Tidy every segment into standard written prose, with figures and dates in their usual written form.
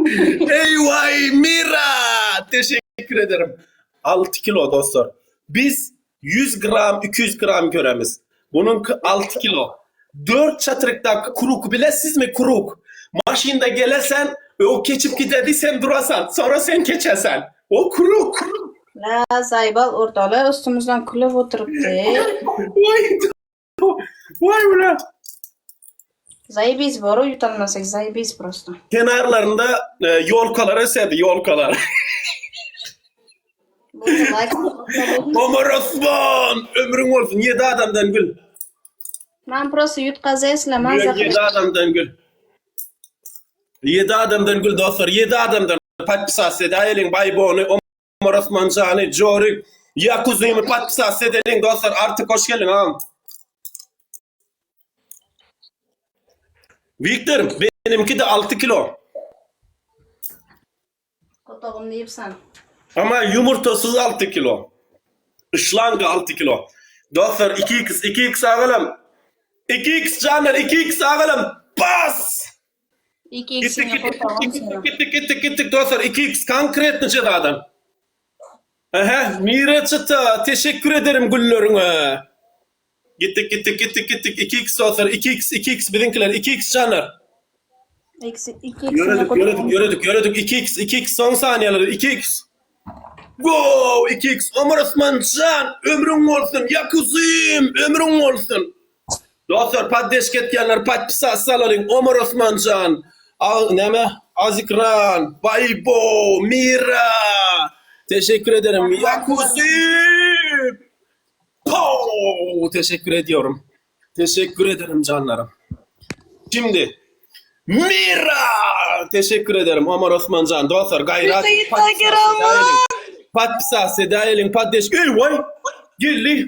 Eý-waý, Mira! Teşekkür ederim. 6 kilo dostlar. Biz 100 gram, 200 gram göremiz. Bunuňky 6 kilo. 4 çatrykdaky kruk bilesizmi kruk? Maşynda gelesen, o keçip gidedi sen durasan, sonra sen keçesen. O kruk. La zaybal o'rtoqlar ustimizdan kulib o'tiribdi. Voy, voy ulan. Заебись boru yutolmasak, заебись просто. Kenarlarında ýolkalar ösedi, ýolkalar. Bu like Omar Osman, ömrüň bolsun, 7 adamdan gül. Man просто yutqazaysizlar, maza 7 qilib. adamdan gül. 7 adamdan gül dostlar, 7 adamdan podpisasiýa edäýeliň Baýbony, Omar Osmanjany, Jory, Yakuzymy podpisasiýa edeliň dostlar, Artyk hoş geldiň agam. Wiktor, benimki de 6 kilo. Qotog'imni yebsan. Ama yumurtasız 6 kilo. Işlanga 6 kilo. Dostlar 2x 2x agalam. 2x canlar 2x agalam. Bas! 2 Gittik x'ingga gittik qo'tog'im gittik seni. gittik gittik gittik dostlar 2x konkretnice adam. Aha Mira çıta teşekkür ederim güllerine. Gittik gittik gittik gittik 2x dostlar 2x 2x bizimkiler 2x canlar. 2 x'ingga Yöredik qo'tog'im. yöredik yöredik yöredik 2x 2x son saniyeleri 2x. Go 2x Omar Osman Can ömrün olsun Yakuzim ömrün olsun. Dostlar paddeş ketkenler podpisa salaling Omar Osman Can. Al, neme? Azikran, Baybo, Mira. Teşekkür ederim. Yakuzim. Po! Teşekkür ediyorum. Teşekkür ederim canlarım. Şimdi Mira! Teşekkür ederim Omar Osman Can. Dostlar gayrat. Podpisa edeliň, poddeş. Ey vay! Geldi.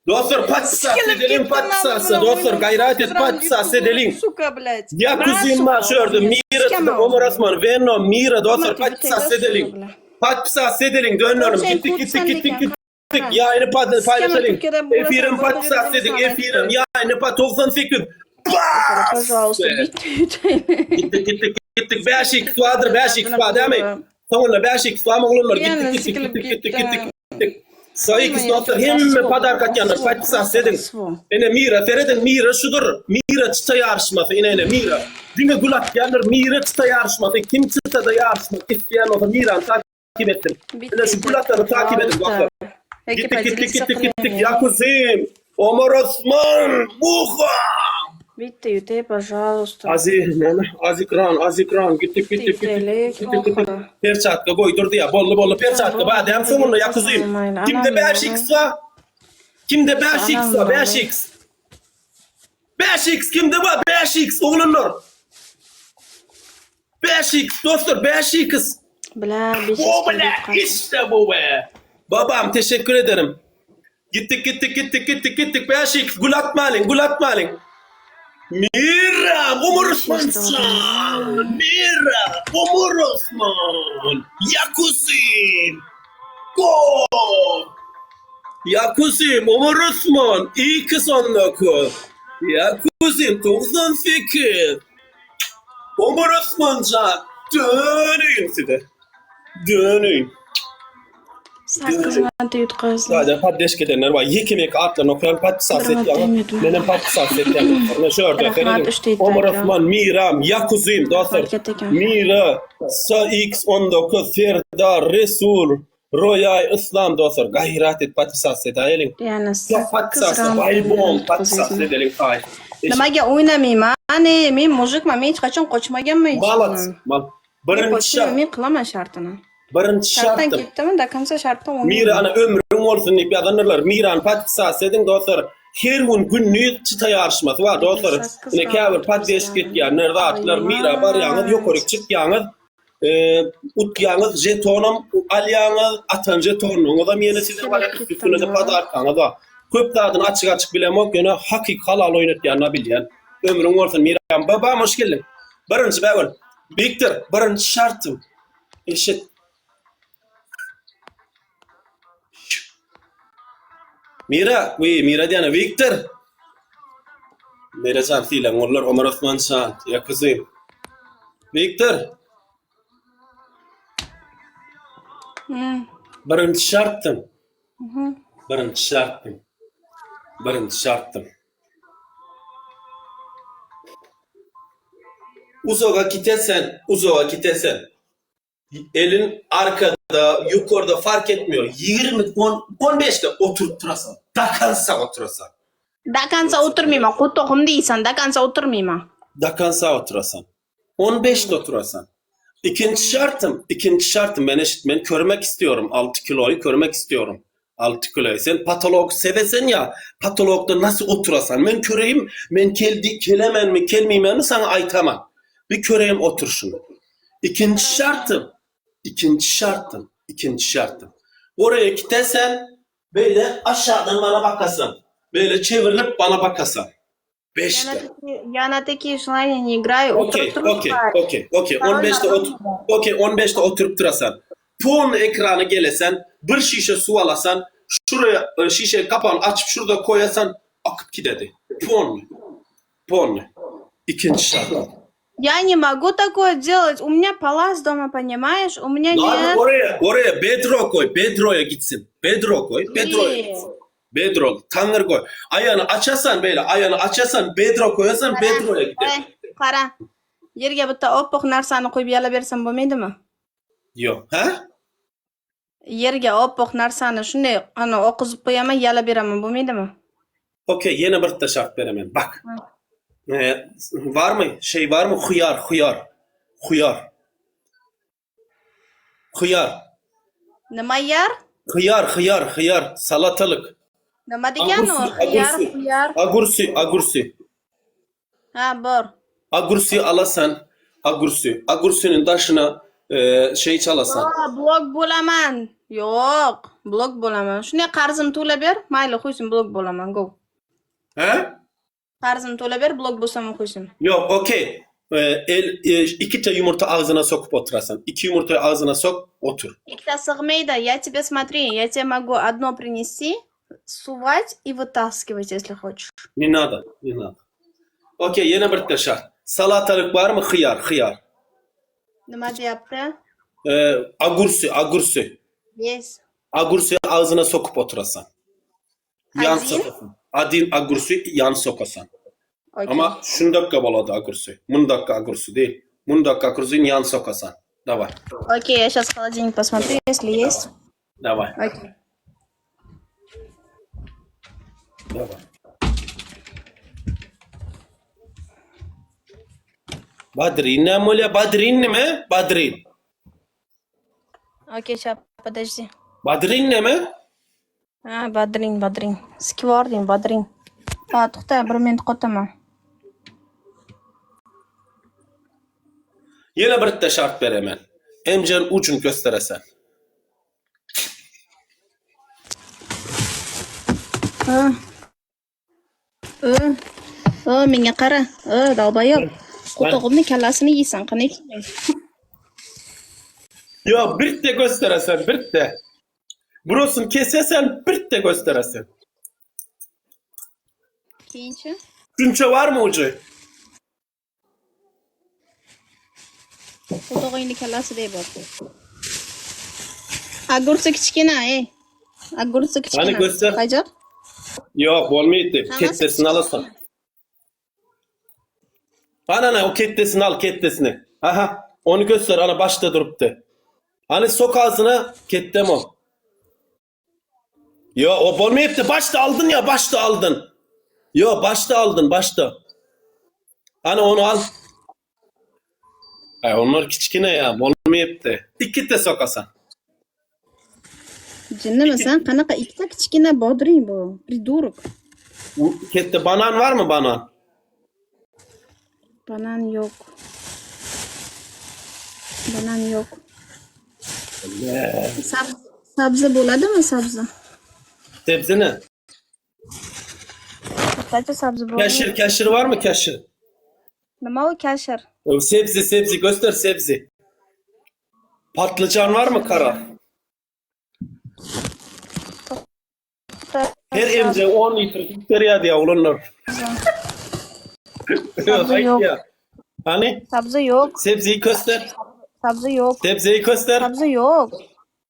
Dostlar podpisa edeliň, podpisa. Dostlar gayrat et, podpisa edeliň. Сука, блядь. Ya kuzim var şu orada. Mira, Omar Osman, Venom, Mira dostlar podpisa edeliň. Podpisa edeliň. Dönüyorum. Sen Gittik gittik kurtsan gittik deken, gittik. Yayını paylaşalım. Türkiye'den burası, Efirin burada podpisa bir edin. insan Efirin yayını pat 98. Bas! Пожалуйста, bitta yutaylik. Gittik gittik gittik. 5x vardır 5x var değil mi? Sonunda 5x var mı oğlumlar? Yana Gittik gittik sikilip gittik gittik gitti. gittik gittik. Sayı x dostlar hemme padarka atyanlar podpisa edin. Ene Mira seredin Mira şudur. Mira çıta yarışması ine ine Mira. Diňe gül atyanlar Mira çıta yarışması. Kim çıtada yarışmak isteyen olsa Mira'nı takip etsin. Ine şu gül atanı takip edin dostlar. Gittik gittik gittik gittik Yakuzim, Omar Osman, Buha. Bitta yutay, пожалуйста. Azi, neme? Azikran, Azikran gittik gittik gittik. Gittik, Gittik gittik. oxiri. Perçatka goýdurdy ya. Bolly bolly perçatka. Badem soňunda Yakuzim. Kimde 5x var? Kimde 5x var? 5x. 5x kimde var? 5x oğlunlar. 5x dostlar 5x. Бля, 5 Bu bile işte bu be. Babam teşekkür ederim. Gittik gittik gittik gittik gittik 5x gül atmayın gül atmayın. Mira Umur Osman Can. Mira Umur Osman. Yakuzim. Gol. Yakuzim Umur Osman 2.19. Yakuzim 98. Umur Osman Can. Döneyim size. Döneyim. 8 marta yutqazdim. Zaten paddeş gedenler var. Yekim ek atlarını okuyan podpisas Bir marta etýän. yutmadim. Menem podpisas etýän. Ne şu orada. Rahmat, uch deydi Omar aka. Osman, Miram, Yakuzim dostlar. Rahmat ekan. Mira, SX19, Serdar, Resul, Royay, Islam dostlar. Gayrat et podpisas edeliň. Yana Ya 8 podpisas, raund Baybon podpisas yutqazdim. edeliň. Ay. Nimaga o'ynamayman? Ey, men mujikman, men hech qachon qochmaganman hech Malat. kimdan. Mal. Men Birinci qochmayman, şart. men qilaman shartini. Birinci Shartdan şartım. ketdimi, до конца shartdan o'ynayman. Mira ana ömrüň bolsun diýip ýazanlar. Miran podpisas ediň dostlar. Her gün günlük çıta yarışması var dostlar. Sakız Ine käbir raund poddeş yutqazdim. ketýänler zatlar Mira barýaňyz ýokaryk çykýaňyz. Utýaňyz jetonam alýaňyz, atan jetonyňyzam ýene size bar. Sikilip Üstüne de gitdim padarkaňyz bar. Köp zadyny açyk açyk bilemok, ýöne hakyky halal oýnatýanyny bilýän. Ömrüň bolsun Miram. Babam hoş geldiň. Birinji bäbel. Viktor, birinji şartym. Eşit. Mira, we Mira diýene Viktor. Mira can filan onlar Omar Osman can. Ya kızım. Viktor. Birinci şartym. Birinci şartym. Birinci şartym. Uzaga gitesen, uzaga gitesen. Elin arkada, yukarıda fark etmiyor. 20, 10, 15'te oturup durasan. Dakansa oturasan. До конца o'tirmayman. Qo'tog'im deysan, до конца o'tirmayman. До конца oturasan. 15'te oturasan. İkinci şartım, ikinci şartım ben eşit, ben körmek istiyorum. 6 kiloyu körmek istiyorum. 6 kiloyu. Sen patolog sevesen ya, patologda nasıl oturasan. Ben köreyim, ben keldi, kelemen mi, kelmeymen mi sana aytamam. Bir köreyim otur şunu. İkinci şartım, ikinci şartım, ikinci şartım. Oraya gidesen böyle aşağıdan bana bakasın. Böyle çevrilip bana bakasın. Я на 5'te. такие, я на такие желания не играю. Okey, Oturup durup okey, var. okey, okey. 15'te otur. Okey, 15'te oturup durasan. Pon ekranı gelesen, bir şişe su alasan, şuraya şişe kapağını açıp şurada koyasan akıp gidedi. Pon. Pon. İkinci şart. Я не могу такое делать. У меня палас дома, понимаешь? У меня Lan нет. oraya, oraya Bedro koy. Bedro'ya gitsin. Bedro koy. Bedro'ya İyi. gitsin. Bedro, tangır koy. Ayağını açasan böyle, ayağını açasan Bedro koyasan Bedro'ya gider. Qara, qara. Yerga bitta oppoq narsani qo'yib yala bersam bo'lmaydimi? Yok. Ha? Yerga oppoq narsani shunday ana oqizib qo'yaman, yala beraman bo'lmaydimi? Okey, yine bir şart veremem. Bak. Var mı? Şey var mı? Hıyar, hıyar. Hıyar. Hıyar. Nima yar? Hıyar, hıyar, hıyar. Salatalık. Nima degani u? Agursi, Xiyar, agursi. xiyar. Agursi, agursi. Ha, bor. Agursi alasan. Agursi. Agursinin taşına şey çalasan. Yo'q, blok bo'laman. Yo'q, blok bo'laman. Shunday qarzim to'lab ber, mayli qo'ysin, blok bo'laman, go. He? Qarzim to'lab ber, blok bo'lsam qo'ysin. Yok, okey. İki tane yumurta ağzına sokup oturasan. İki yumurtayı ağzına sok, otur. Ikkita sig'maydi. Я тебе смотри, я тебе могу одно принести, сувать и вытаскивать, если хочешь. Ne nada, ne nada. Okey, yine bir şart. Salatalık var mı? Hıyar, hıyar. Nima deyapti? Agursi, agursi. Yes. Agursu'yu ağzına sokup oturasan. Yan Adin? sokasan. Adin agursu yan sokasan. Okey. Ama şun dakika boladı agursu. Mun dakika agursu değil. Mun dakika agursu'yu yan sokasan. Давай. Окей, я сейчас холодильник посмотрю, если есть. Давай. Окей. Давай. Badrin ne amolya? Badrin mi? Badrin. Окей, сейчас, подожди. Badrin ne mi? Ha, badring, badring. Sikivording, badring. Ha, to'xta, bir minut qotaman. Yine bir de şart ver hemen. Emcan ucun gösteresen. Ha. O, menga qara. O, долбоёб. Qo'tog'imni kallasini yeysan, qani shunday. Ya bir de gösteresen bir de. Burasını kesesen bir de gösteresen. Keyinchi? Şunça var mı ucu? Qo'tog'ingni kallasidek bor. Огурцы kichkina, ey. Огурцы kichkina. Qani ko'rsat. Qajar? Yok olmaydı. Hammasi Kettesini alasan. Ana ana o kettesini al kettesini. Aha onu göster ana başta duruptu. Hani sok ağzına kettem o. Yo o olmayıptı. Başta aldın ya başta aldın. Yo başta aldın başta. Hani onu al. Ay onlar kiçkine ya olmayıptı. İki de sokasan. Jinnimisan? Qanaqa ikkita kichkina bodring bu? Придурок. Kette banan var mı banan? Banan yo'q. Banan yo'q. Sabzi bo'ladimi sabzi? Sebze ne? Qancha sabzi bor? Keşir keşir var mı keşir? Nima u kashir? Sebze sebze göster sebze. Patlıcan var mı kara? Her emce 10 litre süt veriyordu ya ulanlar. Sabzi yok. Ya. Hani Sabzi yo'q, sebzeyi göster. sabzi yo'q, Sebzeyi göster. sabzi yo'q.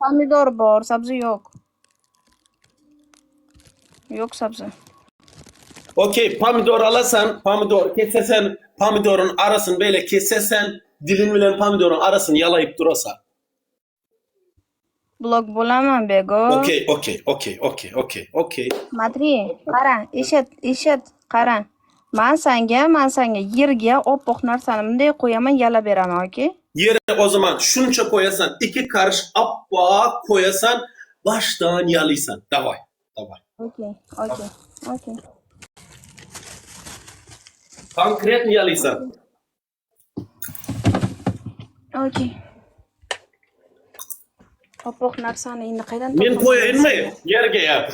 Pomidor bor, sabzi yo'q. Yo'q sabzi. Okey, pomidor alasan, pomidor kesesen, pomidorun arasını böyle kesesen, dilin bilen pomidorun arasını yalayıp durasa. Blok bo'laman, Bego. Okey, okey, okey, okey, okey, okey. Смотри, qara, eshit, eshit, qara. Man sanga yerga oppoq narsani bunday qo'yaman, yalab beraman, okey? Yere o zaman şunça koyasan, 2 karış appa koyasan, baştan yalıysan. Davay, davay. Okey. Konkret yalıysan. Okey. Oppoq narsani endi qaydan Men topaman? koyayım mı? Yerge yap.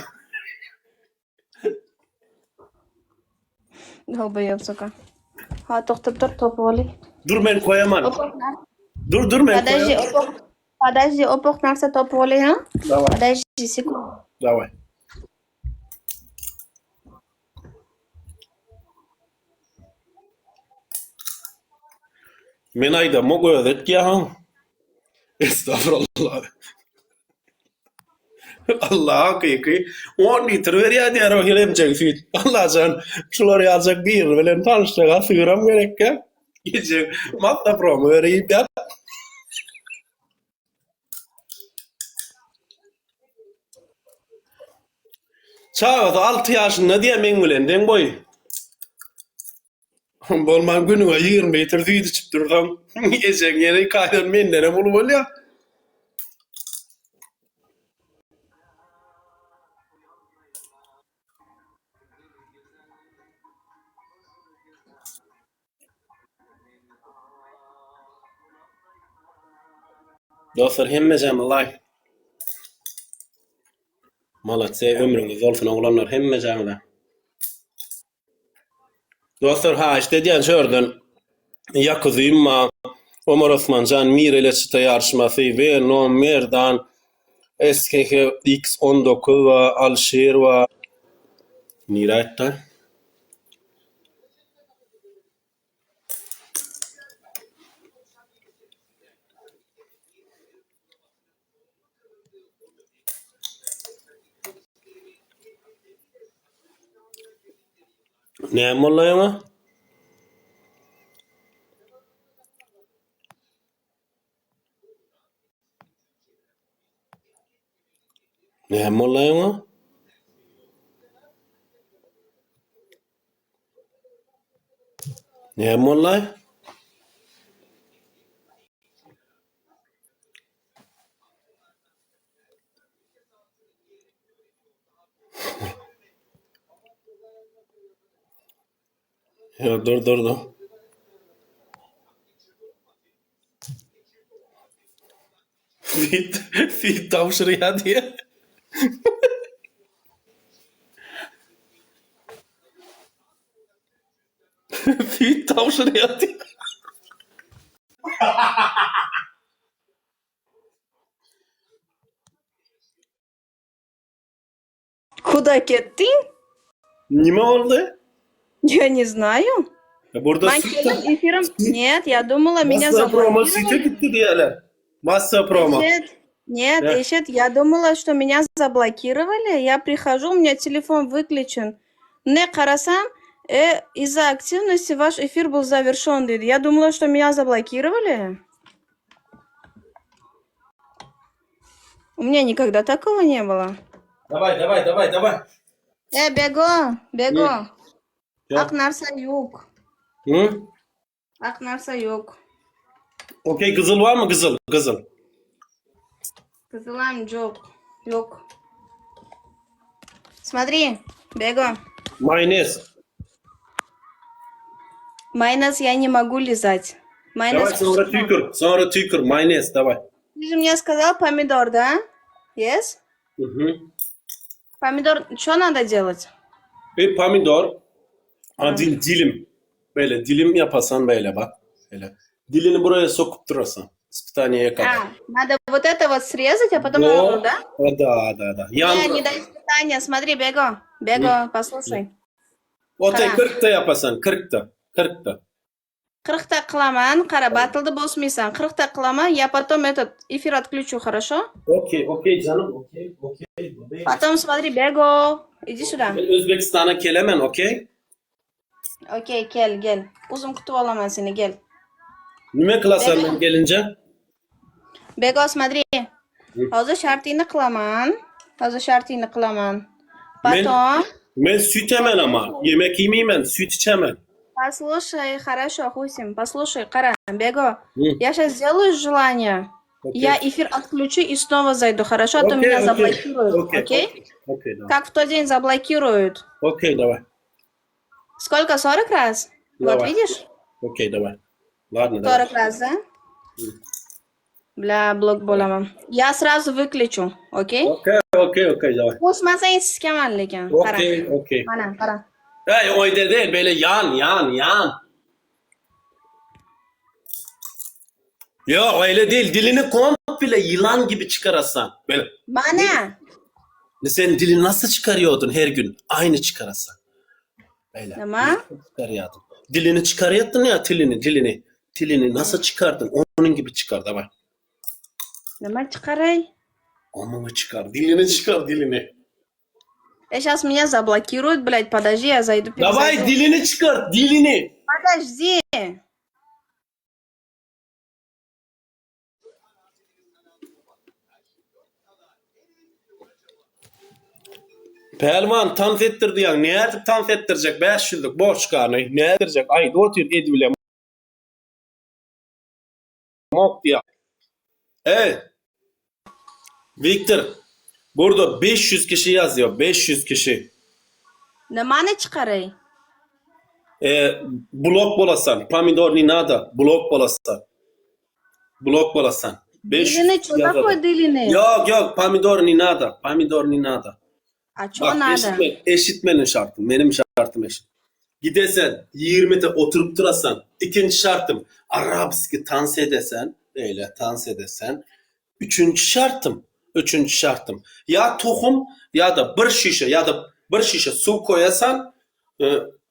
Долбоёб, сука. Ha, to'xtab tur, topib olay. Dur men koyaman. Oppoq narsa. Dur dur men Подожди, koyaman. oppoq. Подожди, oppoq narsa topib olay, ha? Davay, Подожди, секунд. Davay. Men ayda mo gözet ya. Estağfurullah. Allah hakiki 10 litre verýär diýär o helemjek süýt. Allah jan şular ýazjak bir bilen tanışjaga sygram gerek ya. Gece matta promo vereyim ya. Çağat 6 yaşında diye men bilen deň boy. Bolman gününe 20 litre süýt içip dursam, gece ýene kaýdan menden bulup bolýar. Dostlar hemmejäm like. Malatse ömrüňiz olsun oglanlar hemmejäňde. Dostlar ha işte diýen şörden Yakuzuyma, Omar Osmancan, Mir ile çıta yarışması ve No Merdan SKH X19 ve Alşir ve Nirayt'ta. Ne molla? Ne molla? Ne molla? Ya dur dur dur. Fit, fit tavşırya diye. Fit tavşırya diye. Куда ketding? Nime oldu? Я не знаю. Ya burada Man süt keldim efirim. Нет, я думала, меня Massa promo заблокировали. süte gitti diyeler. Massa promo. Нет, нет, Да. eshit, я думала, что меня заблокировали. Я прихожу, у меня телефон выключен. Ne qarasam, из-за активности ваш эфир был завершен, dedi. Я думала, что меня заблокировали. У меня никогда такого не было. Давай, давай, давай, давай. Bego, Bego. Yok. Oq narsa yo'q. Hı? Oq narsa yo'q. Okey kızıl var mı kızıl? Kızıl. Qizil ham yo'q. Yo'q. Смотри, Bego. Mayonez. Майонез я не могу лизать. Майонез Давай sonra tükür. Sonra tükür. Mayonez давай. Ты же мне сказал помидор, да? Yes? Hı hı. Помидор, что надо делать? Bir pomidor. Ha, dilim. Böyle dilim yapasan böyle bak. Böyle. Dilini buraya sokup durasan. Ispitaniye kadar. А, надо вот это вот срезать, а потом Но- наоборот, да? А, да. Не, Yan, не до испытания. Смотри, Bego. Bego, послушай. Okey Ha. 40'ta yapasan. 40'ta. 40'ta. 40 ta qilaman. Qara, battleda bosmaysan. 40 ta qilaman. Я потом этот эфир отключу, хорошо? Okey, okey canım, okey, okey. Bebeğim. Потом смотри, Bego. Иди сюда. Men O'zbekistonga kelaman, okey? Okey, kel, gel. O'zim kutib olaman seni, gel. Nima qilasan men kelinca? Bego, смотри. Hozir shartingni qilaman. Hozir shartingni qilaman. Потом Men süt yemen ama. Yemek yemeyemen, süt içemen. Послушай, хорошо, Хусим, послушай, qara, Bego. Hı. Я сейчас сделаю желание. Okey. Я эфир отключу и снова зайду, хорошо? А то Okey, меня okey. заблокируют, Okey, окей? Okey, давай. Как в тот день заблокируют. Okey, давай. Сколько? 40 раз? Вот Давай. видишь? Okey, давай. Ладно, давай. 40 раз, да? Бля, blok bo'laman. Я сразу выключу, окей? Okey, okey, okey, давай. Qo'shmasang sikaman lekin. Qara. Okey, okey. Mana, qara. Hey, oyda değil, böyle yan, yan, yan. Yok öyle değil. Dilini komple yılan gibi çıkarasan. Böyle. Mana. Sen dilini nasıl çıkarıyordun her gün? Aynı çıkarasan. Böyle. Nima? Çıkarıyordun. Dilini çıkarıyordun ya dilini, dilini. Dilini nasıl çıkardın? Onun gibi çıkar da bak. Nima chiqaray? Amını çıkar. Dilini çıkar dilini. Сейчас меня заблокируют, блядь, подожди, я зайду. Давай Перезайду. Dilini çıkar. Dilini. Подожди. Pelman tans ettirdi ya. Ne edip tans ettirecek? 5 yıllık borç karnı. Ne ettirecek? Ay otur edibile. Mok diye. Evet. Victor. Burada 500 kişi yazıyor. 500 kişi. Nimani chiqaray? Blok bolasan. Pomidor не надо. Blok bolasan. Blok bolasan. 500 Dilini kişi что такое yazıyor. Dilini? Yok yok. Pomidor не надо. Pomidor не надо. А что Bak надо? eşitme, eşitmenin şartım. Benim şartım eşit. Gidesen 20'de oturup durasan. İkinci şartım Arabski dans edesen. Öyle dans edesen. Üçüncü şartım. Üçüncü şartım. Ya tohum ya da bir şişe ya da bir şişe su koyasan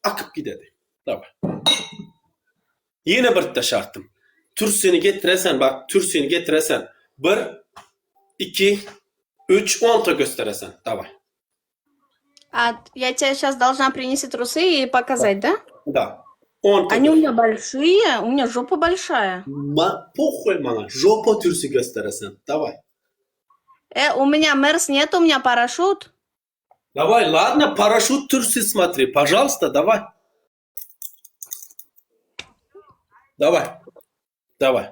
akıp gider. Tamam. Yine bir de şartım. Türsünü getiresen bak türsünü getiresen bir, iki, üç, 10 ta gösteresen. Tamam. А я тебе сейчас должна принести трусы и показать, да? Да. 10 ta Они у меня большие, у меня жопа большая. Ma похуй bana. Jopa türsü gösteresen. Давай. У меня мерс нет, у меня парашют. Давай, ладно, парашют türsü смотри. Пожалуйста, давай. Давай. Давай.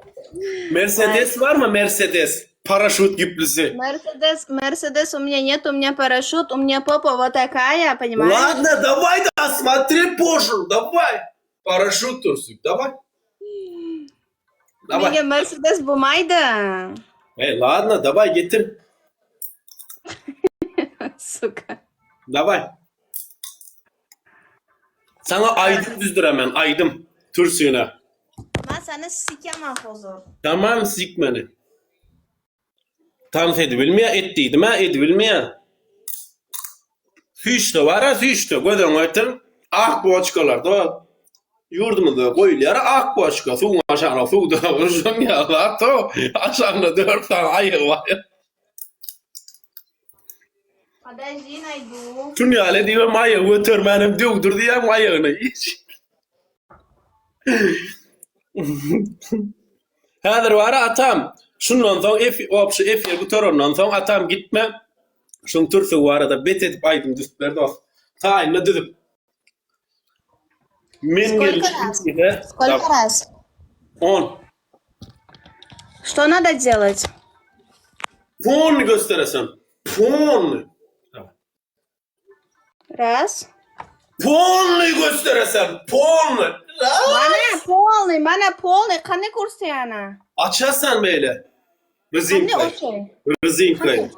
Mercedes var mı Mercedes? Paraşüt yüklüsü. Мерседес, Мерседес у меня нет, у меня парашют, у меня попа вот такая, понимаешь? Ладно, давай, да, смотри позже. Давай. Paraşüt türsü. Давай. Давай. Menga Mercedes bo'lmaydi. Ey, ладно, давай getir. Сука. Давай. Sana aydım düzdür hemen, aydım. Türsüne. Man seni sikaman hozir. Tamam sikmeni. Tans edibilmeýär, et diýdim ha, edibilmeýär. Süýçde var ha, süýçde. Gözüň ötür. Ak boçkalarda yurdumuzda goýulýar ak boçka. Suwuň aşagyna suwda şoň ýaly to. Aşagynda 4 tane aýygy bar. Подожди, найду. Şun ýaly diýip aýygy götermänem döwdür diýýän aýygyny. Häzir var atam. Şundan soň ef opşy efir gutarandan soň atam gitme. Şun türsü barada bet edip aýdym düzüp berdi. Taýyny düzüp. Men Сколько gelip раз? Сколько раз? 10. Что надо делать? Pon gösteresem. Pon. Раз. Ponlu gösteresem. Ponlu. Mana полный, mana полный. Qanday ko'rsatayana? Açarsan böyle. Qanday Rezinkayı. ochay? Rezinkayı.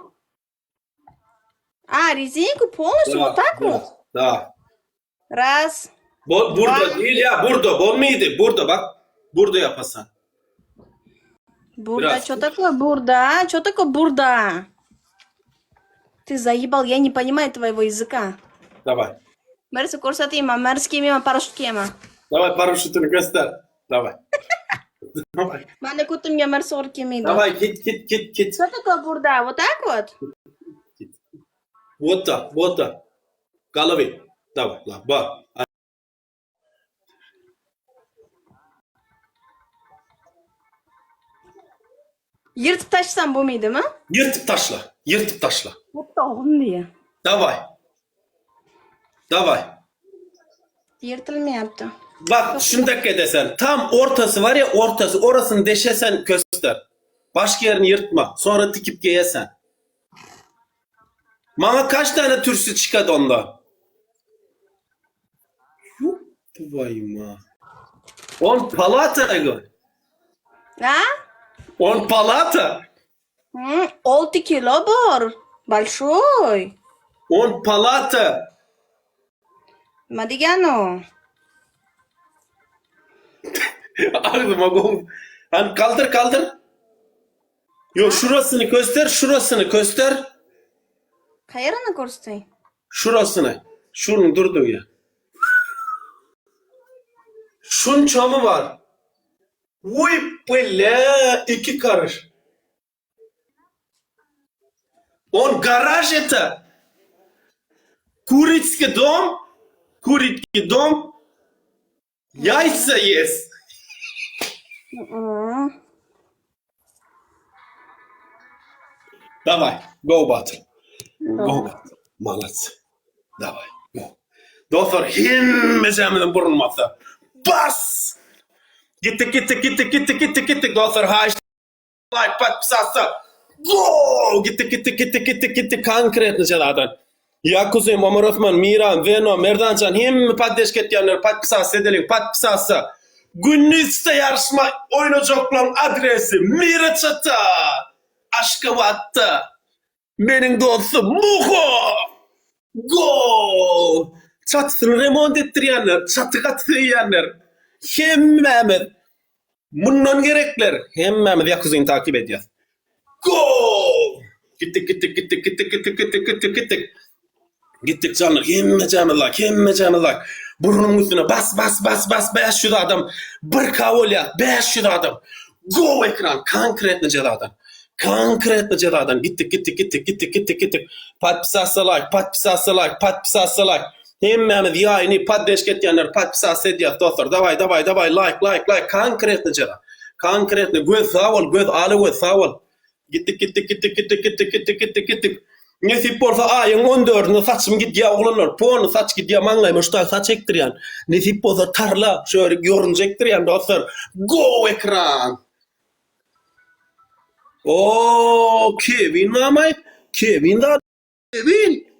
А, резинку полностью вот так вот? Da. Раз. Burada değil ya burada. Bol muydu? Burada bak. Burada yapasan. Бурда, Biraz. что такое бурда? Что такое бурда? Ты заебал, я не понимаю твоего языка. Давай. Mersi ko'rsatayman, mers kiymayman, parashyut kiyaman. Давай paraşütünü göster. Давай. Давай. Mani ko'timga mar to'g'ri kelmaydi. Давай, git git git git. Что такое бурда? Вот так вот? Вот так, вот так. Головы. Давай, la, bor. Yirtib tashlasam bo'lmaydimi? Yirtib tashla. Yirtib tashla. Bo'pti, deya. Давай. Давай. Yirtilmayapti. Bak şundaki desen. Tam ortası var ya ortası. Orasını deşesen göster. Başka yerini yırtma. Sonra dikip giyesen. Bana kaç tane türsü çıkadı onda? Yok vay. On palata go. Ha? On palata. 6 kilo bor. Большой. On palata. Nima degani u? Aklıma gol. Hani kaldır kaldır. Yok, şurasını göster, şurasını göster. Qayerini ko'rsatay? Şurasını. Şunun durduğu yer. Şun çamı var. Vay bile 2 karış. Он гараж это. Курицкий дом. Курицкий дом. Яйца есть. Давай, go battle. Go battle. Молодцы. Давай, go. Dostlar, hemmejämizin burulmasy. Bas! Gittik, gittik, gittik, gittik, gittik, gittik. Dostlar, haş like подписаться. Go! Gittik, gittik, gittik, gittik, gittik. Konkretно jaladan. Yakuzim, Omar Osman, Miran, Veno, Merdancan hemme поддержка etýänler подписаться edeliň, подписаться. Günlükde yarışma oýnajaklan adresi Mira Çata. Aşgabatda. Meniň dostum Muho. Go! Çatysyny remont etdirýänler, çaty gaty söýýänler. Hemmämiz mundan gerekler. Hemmämiz Yakuzini takip edýär. Go! Gittik, gittik, gittik, gittik, gittik, gittik, gittik, gittik. Gittik canlar. Hemme like, hemme like. Burnunun üstüne bas bas bas bas 500 adam. Bir kavolya 500 adam. Go ekran konkretно jeladan. Konkretно jeladan. Gittik, gittik, gittik, gittik, gittik, gittik. Подписаться like, подписаться like, подписаться like. Hemmämiz ýaýyny поддержка etýänler подписаться edýär dostlar. Давай, давай, давай, like, like, like. Konkretно jela. Konkretно göz sag bol, göz aly göz sag bol. Gittik, gittik, gittik, gittik, gittik, gittik, gittik, gittik. Nesip bolsa aýyň 14-ünde saçym gidýär oglanlar. Pony saç gidýär, maňlaýyma şu saç ekdirýän. Nesip bolsa tarla, şöyle görünjekdirýän dostlar. Go ekran. O Kevin namay? Kevin da Kevin.